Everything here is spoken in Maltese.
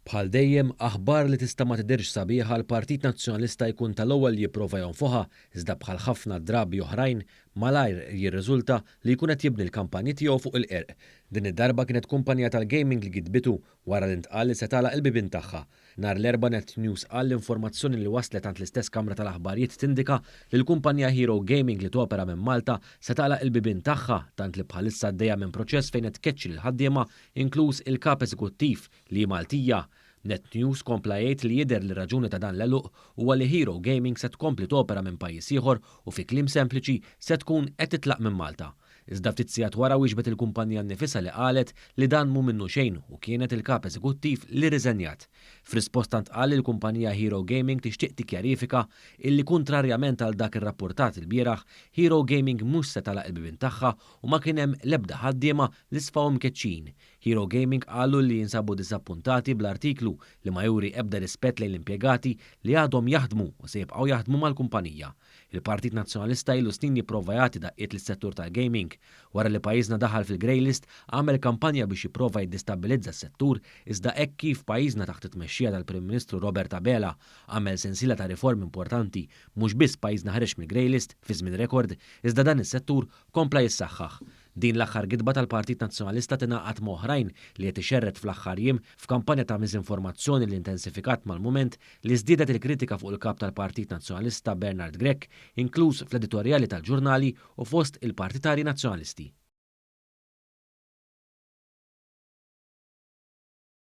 Bħal dejjem, aħbar li tista' ma tidhirx sabiħa l-Partit Nazzjonalista jkun tal-ewwel li jipprova jonfoħha iżda bħal ħafna drabi oħrajn, malajr jirriżulta li jkun qed jibni l-kampanji tiegħu fuq il-qerq. Din id-darba kienet kumpanija tal-gaming li gidbitu wara li ntqal li se tagħlaq il-bibien tagħha. Nhar l-Erbgħa Net News qal l-informazzjoni li waslet għand l-istess kamra tal-aħbarijiet tindika li l-kumpanija Hero Gaming li topera minn Malta se tagħlaq il-bibien tagħha tant li bħalissa għaddejja minn proċess fejn qed tkeċċi lill-ħaddiema inkluż il-kap eżekuttiv li hi Maltija. Net News kompla jgħid li jidher li r-raġuni ta' dan l-għeluq huwa li Hero Gaming se tkompli topera minn pajjiż ieħor u fi kliem sempliċi se tkun qed titlaq minn Malta. Iżda ftit sigħat wara wieġbet il-kumpanija nnifisha li qalet li dan mhu minnu xejn u kienet il-Kap Eżekuttiv li rriżenjat. F'risposta ntqal li l-kumpanija Hero Gaming tixtieq tikkjarifika illi kuntrarjament għal dak irrappurtat ilbieraħ, Hero Gaming mhux se tagħlaq il-bibien tagħha u ma kien hemm l-ebda ħaddiema li sfaw imkeċċijin. Hero Gaming qalu li jinsabu diżappuntati bl-artiklu li ma juri ebda rispett lejn l-impjegati li għadhom jaħdmu u se jibqgħu jaħdmu mal-kumpanija. Il-Partit Nazzjonalista ilu snin jipprova jagħti daqqiet lis-settur tal-gaming. Wara li pajjiżna daħal fil-grey list, għamel kampanja biex jipprova jiddistabbilizza s-settur iżda hekk kif pajjiżna taħt it-tmexxija tal-Prim Ministru Robert Abela għamel sensiela ta' riformi importanti mhux biss pajjiżna ħareġ mill-grey list fi żmien rekord iżda dan is-settur kompla jissaħħaħ. Din l-aħħar gidba tal-Partit Nazzjonalista tingħaqad ma' oħrajn li qed ixerred fl-aħħar jiem f'kampanja ta' miżinformazzjoni li intensifikat mal-mument li żdiedet il-kritika fuq il-Kap tal-Partit Nazzjonalista Bernard Grech, inkluż fl-editorjali tal-ġurnali u fost il-partitarji Nazzjonalisti.